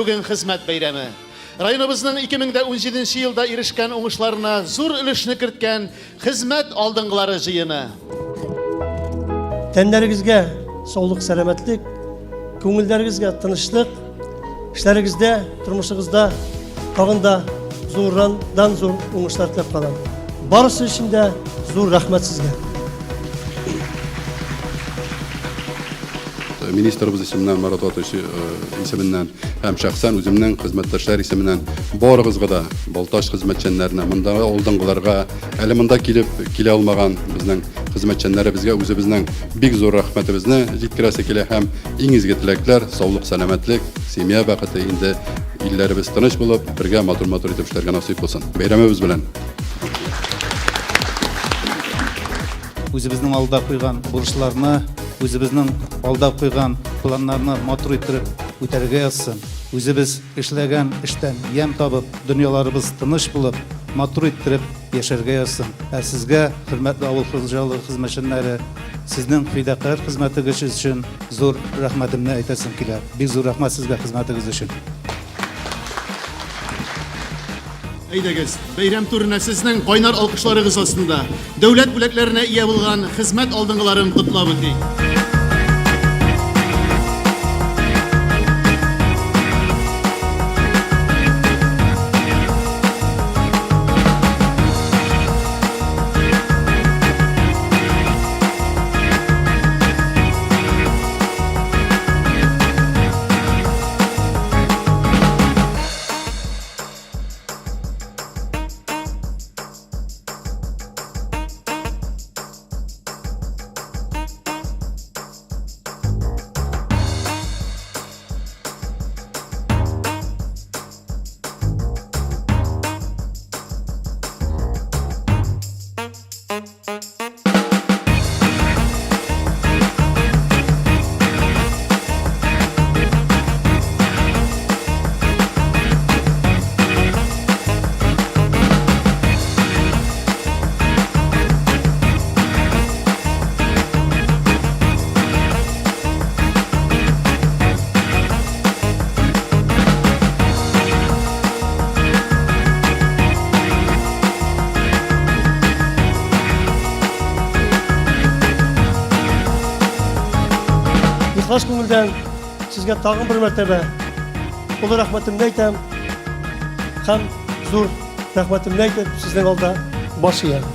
бүген хезмәт бәйрәме. Районыбызның 2017 елда ирешкән уңышларына зур өлешне керткән хезмәт алдынгылары җыены. Тәннәрегезгә саулык, сәламәтлек, күңелләрегезгә тынычлык, эшләрегездә, тормышыгызда тагын да зурдан зур уңышлар теләп калам. Барысы өчен дә зур рәхмәт сезгә. Министрыбыз исеменнән, Марат Ватович исеменнән һәм шәхсән үземнең хезмәттәшләр исеменнән барыгызга да, Балтач хезмәтчәннәренә, мондагы алдынгыларга, әле монда килеп килә алмаган безнең хезмәтчәннәребезгә үзебезнең бик зур рәхмәтебезне җиткерәсе килә һәм иң изге теләкләр, саулык, сәламәтлек, семья бәхете, инде илләребез тыныч булып, бергә матур-матур итеп эшләргә насыйп булсын. Бәйрәмебез белән! Үзебезнең алда куйган бурычларны, үзебезнең алда куйган планнарны матур иттереп үтәргә язсын. Үзебез эшләгән эштән ямь табып, дөньяларыбыз тыныч булып, матур иттереп яшәргә язсын. Ә сезгә, хөрмәтле авыл хуҗалыгы хезмәтчәннәре, сезнең фидакарь хезмәтегез өчен зур рәхмәтемне әйтәсем килә. Бик зур рәхмәт сезгә хезмәтегез өчен. Әйдәгез, бәйрәм түренә сезнең кайнар алкышларыгыз астында дәүләт бүләкләренә ия булган хезмәт алдынгыларын котлап үтик. Ихлас күңелдән сезгә тагын бер мәртәбә олы рәхмәтемне әйтәм һәм зур рәхмәтемне әйтеп сезнең алда баш иям.